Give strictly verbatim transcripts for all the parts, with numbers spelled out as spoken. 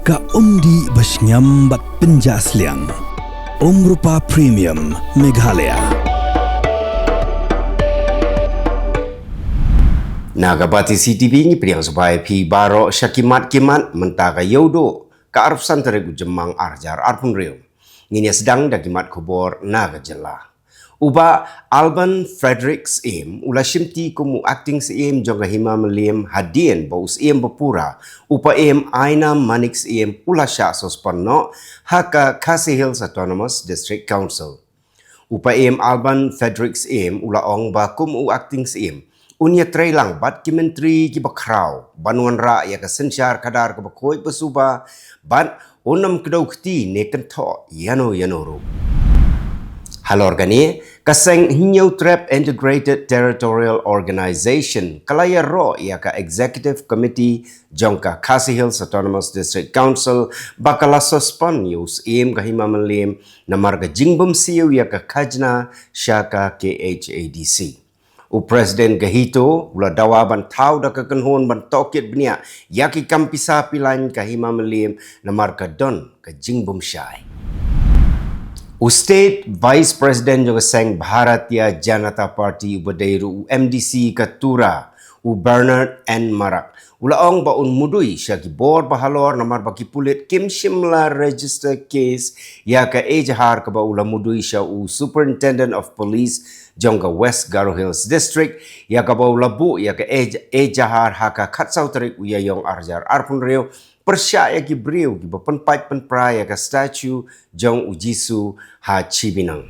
Ka umdih ba shngiam bad pynjah sliang. Umrupa Premium Meghalaya. Na ka Bati C T V ngi pdiang sngewbha ïa phi baroh sha ki mat ki mat mynta ka Ïewduh ka arphew san tarik u Jymmang ar hajar arphew hynriew. Ngin ïa sdang da ki mat khubor na ka jylla. U Bah Alban Frederick Syiem u la shimti kum u Acting Syiem jong ka Hima Mylliem hadien ba u Syiem bapura, u Bah Syiem Ainam Manik Syiem, u la shah suspend noh ha ka Khasi Hills Autonomous District Council. U Bah Syiem Alban Frederick Syiem u la ong ba kum u Acting Syiem, un ïatreilang bad ki myntri kiba khraw ban wanrah ïa ka synshar khadar kaba khuid ba suba, bad un ym kdew kti ne kynthoh ïano ïano ruh. Halor kane, ka seng Hynñiewtrep Integrated Territorial Organization ka la ïaroh ïa ka Executive Committee jong ka Khasi Hills Autonomous District Council ba ka la suspend ïa u Syiem ka Hima Mylliem namar ka jingbymsiew ïa ka khajna sha ka K H A D C. U President ka HITO u la dawa ban thaw da ka kynhun ban tohkit bniah ïa ki kam pisa pilain ka Hima Mylliem namar ka don ka jingbymshai. U State Vice President jong ka seng Bharatiya Janata Party uba dei ruh u M D C ka Tura, u Bernard N Marak, u la ong ba un mudui sha ki bor ba halor namar ba ki pulit kim shym la register case ïa ka ejahar kaba u la mudui sha u Superintendent of Police jong ka West Garo Hills District, ïa kaba u la buh ïa ka ej-, ejahar ha ka khatsaw tarik u Ïaïong ar hajar arphew hynriew, pyrshah ïa ki briew kiba pynpait pynpra ïa ka statue jong u Jisu ha Shibinong.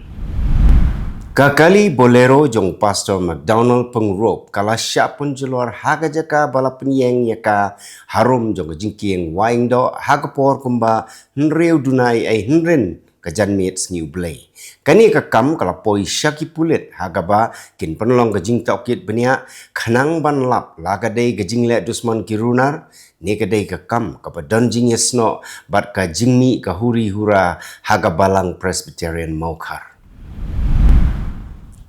Ka kali Bolero jong u Pastor McDonald Pyngrope ka la shah pynjulor ha ka jaka ba la pynïeng ïa ka harum jong ka jingkieng Waiñdoh ha ka por kumba hynriew duna ei ei hynrien ka janmiet Sngi U Blei. Kane ka kam ka la poi sha ki pulit ha kaba kin pynlong ka jingtohkit bniah khnang ban lap la ka dei ka jingleh dusmon ki runar ne ka dei ka kam kaba don jingïasnoh bad ka jingmih ka huri hura ha ka Balang Presbyterian Mawkhar.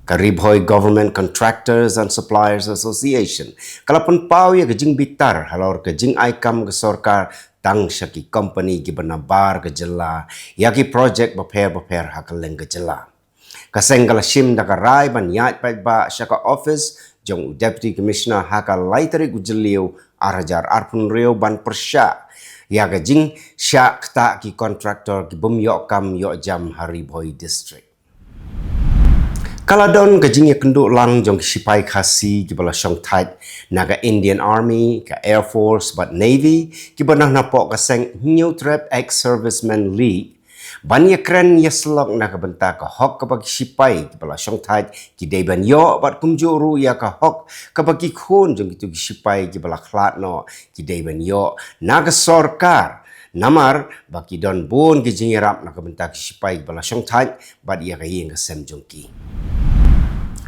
Ka Ri Bhoi Government Contractors and Suppliers Association ka la pynpaw ïa ka jingbitar halor ka jingai kam ka sorkar tang sha ki kompani kiba nabar ka jylla ïa ki projek bapher bapher ha kylleng ka jylla. Ka seng ka la shim da ka rai ban ïaid paidbah sha ka office jong u Deputy Commissioner ha ka lai tarik u Jylliew ar hajar arphew hynriew ban pyrshah ïa ka jingshah ktah ki contractor ki bym ïoh kam ïoh jam ha Ri Bhoi District. Ka la don ka jingïakynduh lang jong ki shipai Khasi kiba la shongthait na ka Indian Army, ka Air Force bad Navy, kiba na napoh ka seng Hynñiewtrep Ex-Servicemen League, ban ïakren ïasyllok na ka bynta ka hok kaba ki shipai kiba la shongthait ki dei ban ïoh bad kumjuh ruh ïa ka hok kaba ki khun jong kito ki shipai kiba la khlad noh ki dei ban ïoh na ka sorkar. Namar ba ki don bun ki jingïarap na ka bynta ki shipai kiba la shongthait bad ïa ka ïing ka sem jong ki.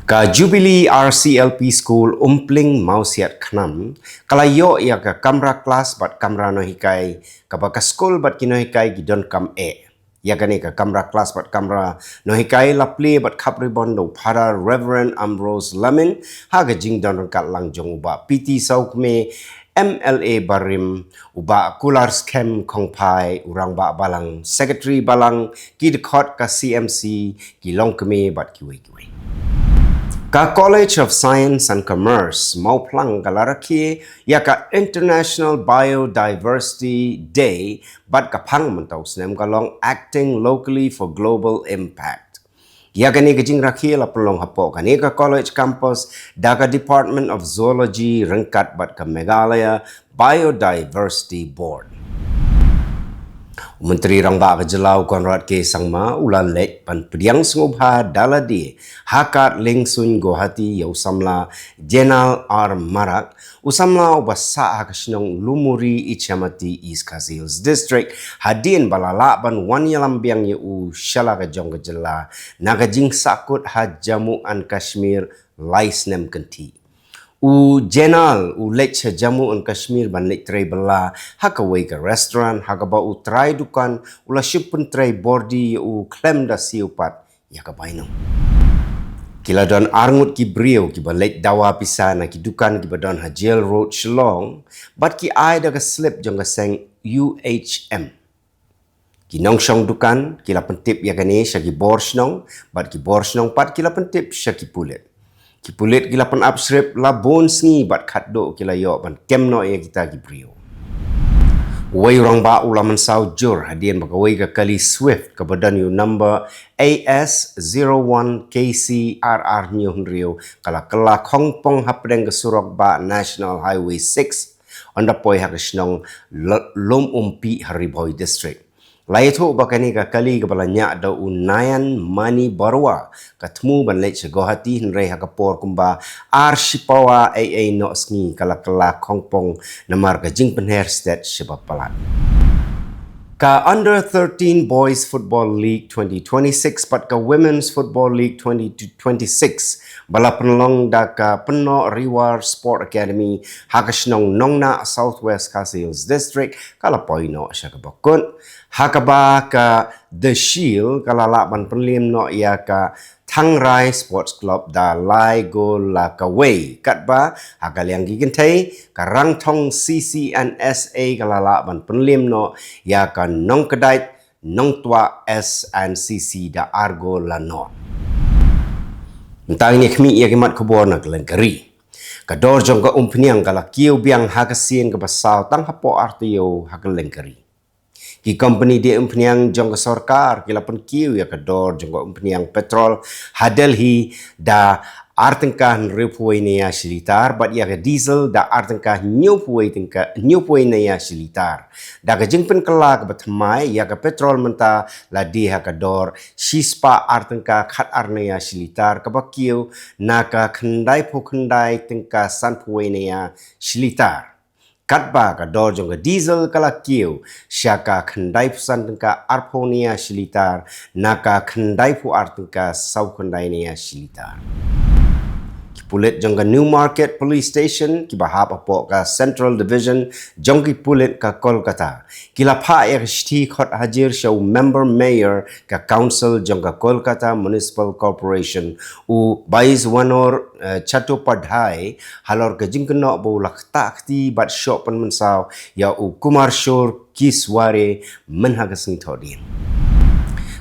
Ka Jubilee R C L P School Umpling Mawsiat Khnam ka la ïoh ïa ka kamra klas bad kamra nonghikai kaba ka skul bad ki nonghikai ki donkam eh. Ïa kane ka kamra klas bad kamra nonghikai la plie bad khap ribon da u Father Reverend Ambrose Lamin ha ka jingdon ryngkat lang jong u Bah P T Sawkmie, M L A barim, u Bah Kular Skhem Khongphai, u Rangbah Balang, Secretary Balang, ki dkhot ka C M C, ki longkmie bad kiwei kiwei. Ka College of Science and Commerce Mawphlang ka la rakhe ïa ka International Biodiversity Day bad ka phang mynta u snem ka long Acting Locally for Global Impact. Ïa kane ka jingrakhe la pynlong hapoh kane ka college campus da ka Department of Zoology ryngkat bad ka Meghalaya Biodiversity Board. U Myntri Rangbah ka Jylla u Conrad K Sangma u la leit ban pdiang sngewbha da lade ha Khadlingsun Guwahati ïa u samla Jenal R Marak, u samla uba sah ha ka shnong Lumuri Ichamati, East Khasi Hills District, hadien ba la lah ban wan ïalam biang ïa u sha la ka jong ka jylla na ka jingsahkut ha Jammu and Kashmir lai snem kynthih. U Jenal u leit sha Jammu and Kashmir ban leit trei bylla ha kawei ka restaurant ha kaba u trai dukan u la shu pyntrei bordi ïa u khlem da siew pat ïa ka bainong. Ki la don arngut ki briew kiba leit dawa pisa na ki dukan kiba don ha Jail Road Shillong bad ki ai da ka slip jong ka seng U H M. Ki nongshong dukan ki la pyntip ïa kane sha ki bor shnong, bad ki bor shnong pat ki la pyntip sha ki pulit. Ki pulit ki la pynap shrip la bun sngi bad khatduh ki la ïoh ban kem noh ïa kita ki briew. Uwei u rangbah u la mynsaw jur hadien ba kawei ka kali Swift kaba don ïa u number A S zero one K C R R hynñiew hynriew ka la kylla khongpong hapdeng ka surok bah National Highway six, ynda poi ha ka shnong L-, Lum Umpi ha Ri Bhoi District. La ïathuh ba kane ka kali kaba la ñiah da u Nayan Mani Barua ka thmu ban leit sha Guwahati, hynrei ha ka por kumba ar shipawa ei ei noh sngi ka la kylla khongpong namar ka jingpynher stet shaba palat. Ka Under thirteen Boys Football League twenty twenty-six bad ka Women's Football League twenty twenty-six ba la pynlong da ka Pynnoh Rewar Sport Academy ha ka shnong Nongnah, South West Khasi Hills District, ka la poi noh sha kaba kut. Ha kaba ka The Shield ka la lah ban pynliem noh ïa ka Thangrai Sports Club da lai gol la kawei, katba ha ka liang ki kynthei ka Rangthong C C and S A ka la lah ban pynliem noh ïa ka Nongkdait Nongtuah S and C C da ar gol la noh. Mynta ngin ïa khmih ïa ki mat khubor na ka lyngkari. Ka dor jong ka umphniang ka la kiew biang ha ka sien kaba saw tang hapoh artaïew ha ka lyngkari. Ki kompani die umphniang jong ka sorkar ki la pynkiew ïa ka dor jong ka umphniang petrol ha Delhi da ar tyngka hynriewphew wei na ïa shi litar bad ïa ka diesel da ar tyngka hynñiewphew wei tyngka, hynñiewphew wei na ïa shi litar. Da ka jingpynkylla kaba thymmai, ïa ka petrol mynta la die ha ka dor shispah ar tyngka khatar na ïa shi litar, kaba kiew na ka khyndaiphew khyndai tyngka sanphew wei na ïa shi litar. Katba ka dor jong ka diesel ka la kiew sha ka khyndaiphew san tyngka arphew na ïa shi litar na ka khyndaiphew ar tyngka saw khyndai na ïa shi litar. Ki pulit jong ka Newmarket Police Station kiba hap hapoh ka Central Division jong ki pulit ka Kolkata ki la phah ïa ka shithi khot hajir sha u Member Mayor ka Council jong ka Kolkata Municipal Corporation, u Baijwanor, eh, Chattopadhyay, halor ka jingkynnoh ba u la ktah kti bad shoh pynmynsaw ïa u Kumar Shore Kisware mynha ka sngi Thohdieng.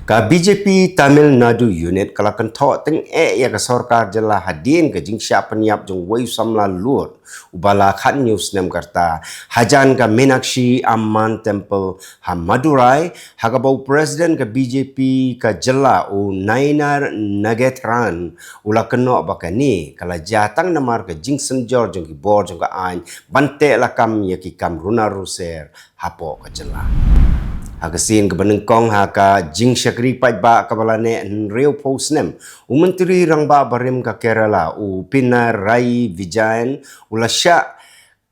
Ka B J P Tamil Nadu Unit ka la kynthoh tyngeh ïa ka sorkar jylla hadien ka jingshah pynïap jong uwei u samla lud uba la khathynñiew snem ka rta hajan ka Meenakshi Amman Temple ha Madurai, ha kaba u President ka B J P ka jylla u Naina Nagetheran u la kynnoh ba kane ka la jia tang namar ka jingsynjor jong ki bor jong ka aiñ ban teh lakam ïa ki kam runar ruser hapoh ka jylla. Ha ka sien kaba nyngkong ha ka jingshakri paidbah kaba la neh hynriewphew snem, u Myntri Rangbah barim ka Kerala u Pinarayi Vijayan u la shah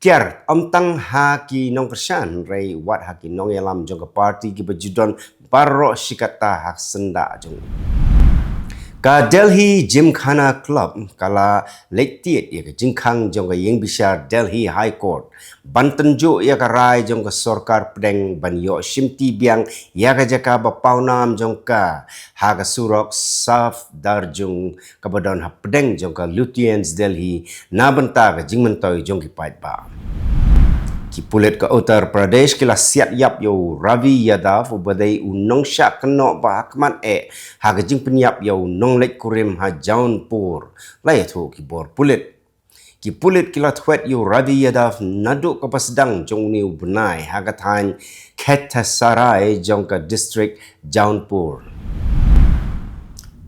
kiar ym tang ha ki nongkyrshan hynrei wat ha ki nongïalam jong ka party kiba ju don baroh shi katta ha ka syndah jong u. Ka Delhi Gymkhana Club ka la leit tied ïa ka jingkhang jong ka ïingbishar Delhi High Court ban tynjuh ïa ka rai jong ka sorkar pdeng ban ïoh shimti biang ïa ka jaka ba pawnam jong ka ha ka surok Safdarjung kaba don hapdeng jong ka Lutyens Delhi na bynta ka jingmyntoi jong ki paidbah. Ki pulit ka Uttar Pradesh ki la siat ïap ïa u Ravi Yadav uba dei u nongshah kynnoh ba ha khmat eh ha ka jingpynïap ïa u nongleit kurim ha Jaunpur, la ïathuh ki bor pulit. Ki pulit ki la thwet ïa u Ravi Yadav naduh kaba sdang jong une u bnai ha ka thaiñ Khetsarai jong ka district Jaunpur.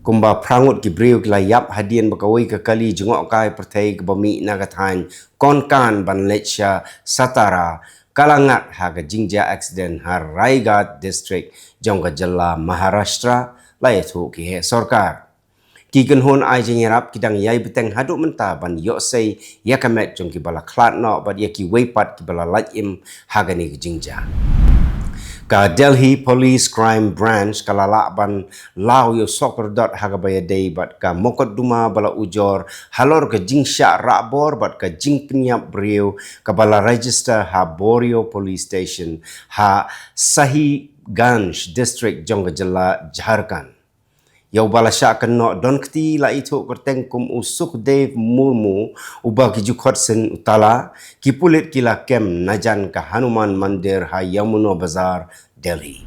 Kumba phra ngut ki briew ki la ïap hadien ba kawei ka kali jngohkai pyrthei kaba mih na ka thaiñ Konkan ban leit sha Satara ka la ngat ha ka jingjia accident ha Raigad district jong ka jylla Maharashtra, la ïathuh ki heh sorkar. Ki kynhun ai jingïarap ki dang ïai bteng haduh mynta ban ïohsei ïa ka met jong kiba la khlad noh bad ïa kiwei pat kiba la lait im ha kane ka jingjia. Ka Delhi Police Crime Branch ka la lah ban law ïa u sokrdot ha kaba ïadei bad ka mokotduma ba la ujor halor ka jingshah rahbor bad ka jingpynïap briew kaba la register ha Borio Police Station ha Sahibganj District jong ka jylla Jharkhand. Ïa uba la shah kynnoh don kti la ithuh kyrteng kum u Sukhdev Murmu, uba ki ju khot sien u Tala, ki pulit ki la kem najan ka Hanuman Mandir ha Yamuna Bazar, Delhi.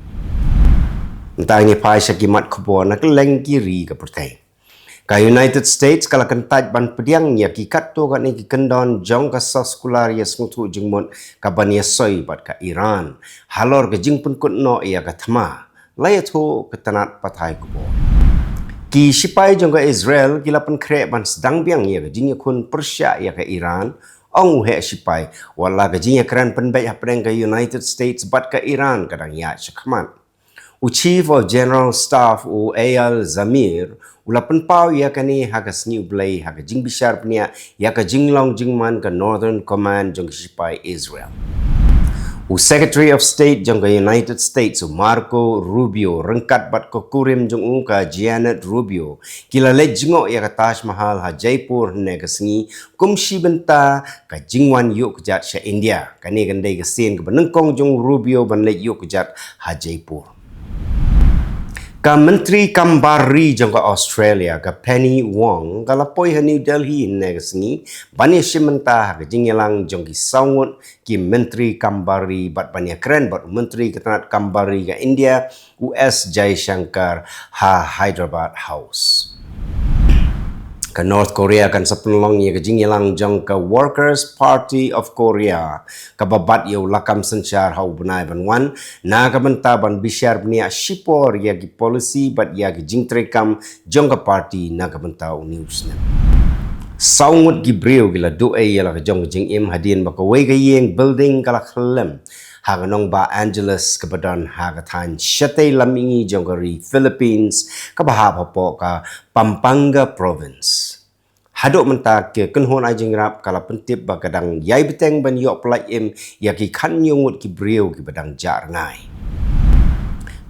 Mynta ngin phai sha ki mat khubor na kylleng ki ri ka pyrthei. Ka United States ka la kyntait ban pdiang ïa ki katto katne ki kyndon jong ka soskular ïa sngewthuh jingmut kaban ïasoi bad ka Iran halor ka jingpynkut noh ïa ka thma. La ïathuh ka tnat pathai khubor. Ki sipai jong ka Israel ki la pynkhreh ban sdang biang ïa ka jingïakhun pyrshah ïa ka Iran, ong u heh sipai, wat la ka jingïakren pynbeit hapdeng ka United States bad ka Iran ka dang ïaid shakhmat. U Chief of General Staff u Eyal Zamir u la pynpaw ïa kane ha ka sngi U Blei ha ka jingbishar bniah ïa ka jinglong jingman ka Northern Command jong ka sipai Israel. U Secretary of State jong ka United States u Marco Rubio ryngkat bad ka kurim jong u ka Janet Rubio ki la leit jngoh ïa ka Taj Mahal ha Jaipur hynne ka sngi kum shi bynta ka jingwan ïuh kjat sha India. Kane kan dei ka sien kaba nyngkong jong u Rubio ban leit ïuh kjat ha Jaipur. Ka Myntri Kam Bar Ri jong ka Australia, ka Penny Wong, ka la poi ha New Delhi hynne ka sngi ban ïashim bynta ha ka jingïalang jong ki saw ngut ki Myntri Kam Bar Ri bad ban ïakren bad u Myntri ka tnat Kam Bar Ri ka India, u S Jaishankar, ha Hyderabad House. Ka North Korea kan sa pynlong ïa ka jingïalang jong ka Workers' Party of Korea, kaba bat ïa u lakam synshar ha u bnai ban wan, na ka bynta ban bishar bniah shipor ïa ki policy bad ïa ki jingtreikam jong ka party na ka bynta une u snem. Saw ngut ki briew ki la duh ei ïa la ka jong ka jingim hadien ba kawei ka ïing building ka la khyllem ha ka nongbah Angeles kaba don ha ka thaiñ shatei lam mihngi jong ka ri Philippines kaba hap hapoh ka Pampanga Province. Haduh mynta ka kynhun ai jingïarap ka la pyntip ba ka dang ïai bteng ban ïoh pyllait im ïa ki khathynñiew ngut ki briew kiba dang jah rngai.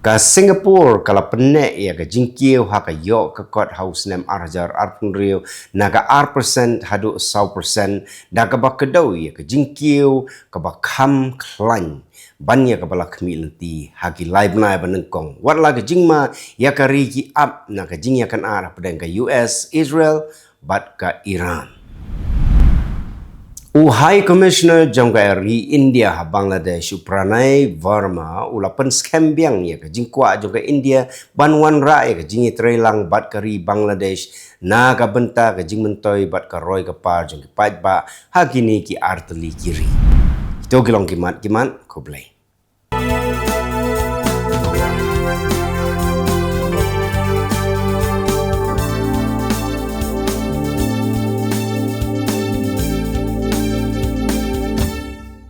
Ka Singapore ka la pynneh ïa ka jingkiew ha ka ïoh ka kot ha u snem ar hajar arphew hynriew na ka ar percent haduh saw percent, da kaba kdew ïa ka jingkiew kaba kham khlaiñ ban ïa kaba la khmih lynti ha ki lai bnai ba nyngkong, wat la ka jingma ïa ka ri ki ap na ka jingïakynad hapdeng ka U S, Israel bad ka Iran. U High Commissioner jong ka ri India ha Bangladesh, u Pranay Verma, u la pynskhem biang ïa ka jingkwah jong ka India ban wanrah ïa ka jingïatreilang bad ka ri Bangladesh na ka bynta ka jingmyntoi bad ka roi ka par jong ki paidbah ha kine ki artylli ki ri. Kito ki long ki mat ki mat, khublei.